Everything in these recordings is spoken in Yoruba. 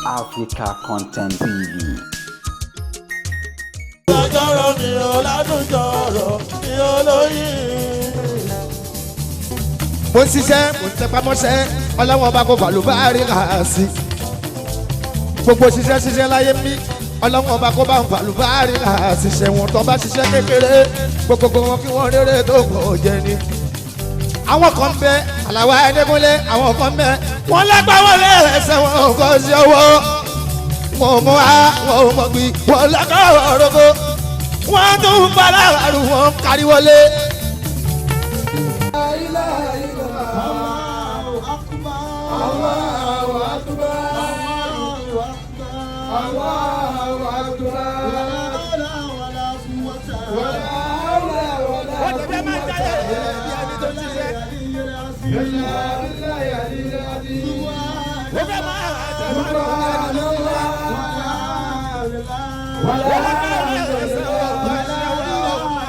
Africa Content TV. Lọ́jọ́rọ̀ mi ò ládùjọ́rọ̀ mi ò lóyìn. Mo ń ṣiṣẹ́, mo ń tẹpá mọ́ṣẹ́, ọlọ́wọ́n bá kó fàlùbárí kà sí. Gbogbo ṣiṣẹ́ ṣiṣẹ́ láyé mi, ọlọ́wọ́n bá kó bá ń fàlùbárí kà sí. Ṣe wọn tó bá ṣiṣẹ́ kékeré, gbogbo wọn kí wọ́n rere tó kò jẹ ni. Àwọn kan bẹ àlàwà ẹdẹkùnlé, àwọn kan bẹ wọn lágbá wọlé ẹsẹ̀ wọn kò sí ọwọ́. Wọn ò mọ wá, wọn ò mọ gbì, wọn lágbá ọ̀rọ̀gọ́. Wọ́n tún ń bá láàrú wọn kárí wọlé. Wọ́n ti fẹ́ máa jáde bí ẹni tó ń ṣiṣẹ́. Wọ́n fẹ́ máa tẹ̀ máa lọ bí ẹni tó ń ṣiṣẹ́. Wọ́n lágbá wọlé ẹsẹ̀ wọn kò sí ọwọ́.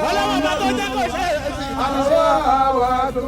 Ọlọ́wọ́n bá tó jẹ́ kó ṣe é sí.